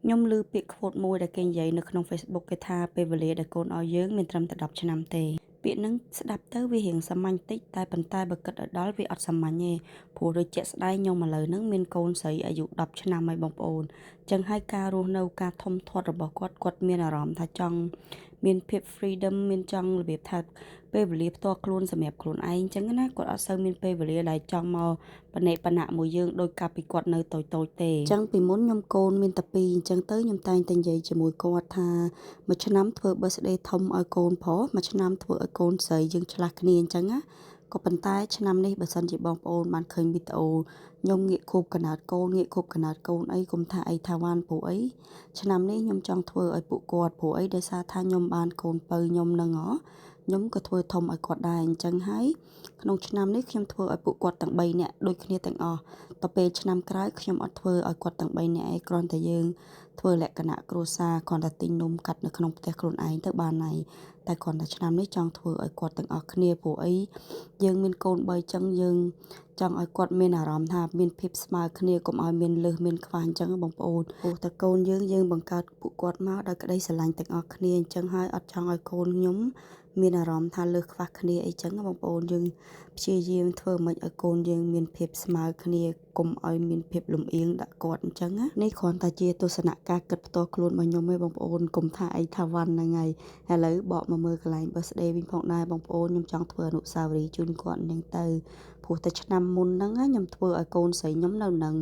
ខ្ញុំឮពាក្យ quote មួយដែលគេនិយាយនៅក្នុង Facebook គេថាពេលវេលាដែលកូនឲ្យយើងមានត្រឹមតែ10ឆ្នាំទេពាក្យហ្នឹងស្ដាប់ទៅវារៀងសាមញ្ញតិចតែប៉ុន្តែបើគិតឲ្យដល់វាអត់សាមញ្ញទេព្រោះដូចជាក់ស្ដែងខ្ញុំឥឡូវហ្នឹងមានកូនស្រីអាយុ10ឆ្នាំហើយបងប្អូនចឹងហើយការរស់នៅការធំធាត់របស់គាត់គាត់មានអារម្មណ៍ថាចង់មានភាព freedom មានចង់របៀបថាពេលវេលាផ្ទាល់ខ្លួនសម្រាប់ខ្លួនឯងចឹងណាគាត់អត់សូវមានពេលវេលាដែលចង់មកបណិបណៈមួយយើងដោយកាលពីគាត់នៅតូចតូចទេអញ្ចឹងពីមុនខ្ញុំកូនមានតែពីរអញ្ចឹងទៅខ្ញុំតែងតែនិយាយជាមួយគាត់ថាមួយឆ្នាំធ្វើ birthday ធំឲ្យកូនប្រុសមួយឆ្នាំធ្វើឲ្យកូនស្រីយើងឆ្លាស់គ្នាអញ្ចឹងណាក៏ប៉ុន្តែឆ្នាំនេះបើសិនជាបងប្អូនបានឃើញវីដេអូខ្ញុំងាកខួបកំណើតកូនងាកខួបកំណើតកូនអីកុំថាអីថាវ៉ាន់ព្រោះអីឆ្នាំនេះខ្ញុំចង់ធ្វើឲ្យពួកគាត់ព្រោះអីដោយសារថាខ្ញុំបានកូនពៅខ្ញុំនឹងហ៎ខ្ញុំក៏ធ្វើធំឲ្យគាត់ដែរអញ្ចឹងហើយក្នុងឆ្នាំនេះខ្ញុំធ្វើឲ្យពួកគាត់ទាំង3នាក់ដូចគ្នាទាំងអស់ដល់ពេលឆ្នាំក្រោយខ្ញុំអត់ធ្វើឲ្យគាត់ទាំង3នាក់ឯងគ្រាន់តែយើងធ្វើលក្ខណៈគ្រួសារគ្រាន់តែទិញនំកាត់នៅក្នុងផ្ទះខ្លួនឯងទៅបានហើយតែគ្រាន់តែឆ្នាំនេះចង់ធ្វើឲ្យគាត់ទាំងអស់គ្នាព្រោះអីយើងមានកូន3ចឹងយើងចង់ឲ្យគាត់មានអារម្មណ៍ថាមានភាពស្មើគ្នាកុំឲ្យមានលើសមានខ្វះអញ្ចឹងបងប្អូនព្រោះតែកូនយើងយើងបង្កើតពួកគាត់មកដោយក្តីស្រឡាញ់ទាំងអស់គ្នាអញ្ចឹងហើយអត់ចង់ឲ្យកូនខ្ញុំមានអារម្មណ៍ថាលើសខ្វះគ្នាអីចឹងបងប្អូនយើងព្យាយាមធ្វើម៉េចឲ្យកូនយើងមានភាពស្មើគ្នាកុំឲ្យមានភាពលំអៀងដាក់គាត់អញ្ចឹងណានេះគ្រាន់តែជាទស្សនៈការគិតផ្ទាល់ខ្លួនរបស់ខ្ញុំឯងបងប្អូនកុំថាអីថាវ៉ាន់ហ្នឹងហើយឥឡូវបកមកមើលកន្លែង birthday វិញផងដែរបងប្អូនខ្ញុំចង់ធ្វើអនុស្សាវរីយ៍ជូនគាត់អញ្ចឹងទៅព្រោះតែឆ្នាំមុនហ្នឹងខ្ញុំធ្វើឲ្យកូនស្រីខ្ញុំនៅនឹង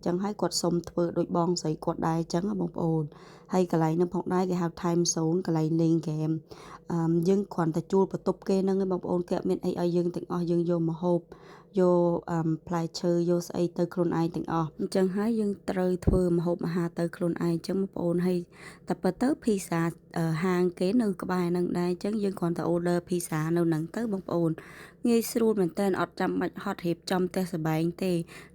ចឹងហើយគាត់សុំធ្វើដូចបងស្រីគាត់ដែរចឹងបងប្អូនហើយកន្លែងហ្នឹងផងដែរគេហៅ time zone កន្លែងលេងហ្គេមអឺយើងគ្រាន់តែជួលបន្ទប់គេហ្នឹងឯងបងប្អូនគេអត់មានអីឲ្យយើងទាំងអស់យើងយកមកហូបយកអឺផ្លែឈើយកស្អីទៅខ្លួនឯងទាំងអស់អញ្ចឹងហើយយើងត្រូវធ្វើម្ហូបអាហារទៅខ្លួនឯងអញ្ចឹងបងប្អូនហើយតែពិតទៅភីសាហាងគេនៅក្បែរហ្នឹងដែរអញ្ចឹងយើងគ្រាន់តែ order ភីសានៅហ្នឹងទៅបងប្អូនងាយស្រួលមែនតើអត់ចាំបាច់ហត់រៀបចំផ្ទះសម្បែងទេ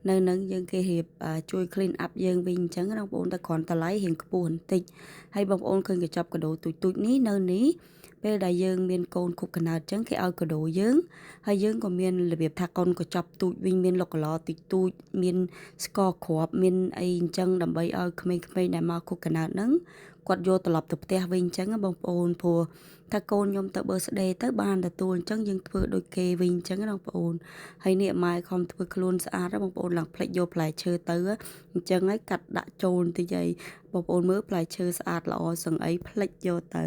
នៅនឹងយើងគេរៀបជួយ clean up យើងវិញអញ្ចឹងណាបងប្អូនតែគ្រាន់តម្លៃរៀងខ្ពស់បន្តិចហើយបងប្អូនឃើញកញ្ចប់កាដូទូចទូចនេះនៅនេះពេលដែលយើងមានកូនគ្រប់កណើតចឹងគេឲ្យកដោយើងហើយយើងក៏មានរបៀបថាកូនកញ្ចប់ទូចវិញមានលកឡតិចទូចមានស្ករគ្រាប់មានអីអញ្ចឹងដើម្បីឲ្យក្មេងៗដែលមកគ្រប់កណើតហ្នឹងគាត់យកត្រឡប់ទៅផ្ទះវិញអញ្ចឹងបងប្អូនព្រោះថាកូនខ្ញុំទៅ birthday ទៅបានទទួលអញ្ចឹងយើងធ្វើដូចគេវិញអញ្ចឹងណាបងប្អូនហើយនេះម៉ែខំធ្វើខ្លួនស្អាតបងប្អូនឡើងផ្លេចយកផ្លែឈើទៅអញ្ចឹងហើយកាត់ដាក់ចូលបន្តិចហើយបងប្អូនមើលផ្លែឈើស្អាតល្អសឹងអីផ្លេចយកទៅ។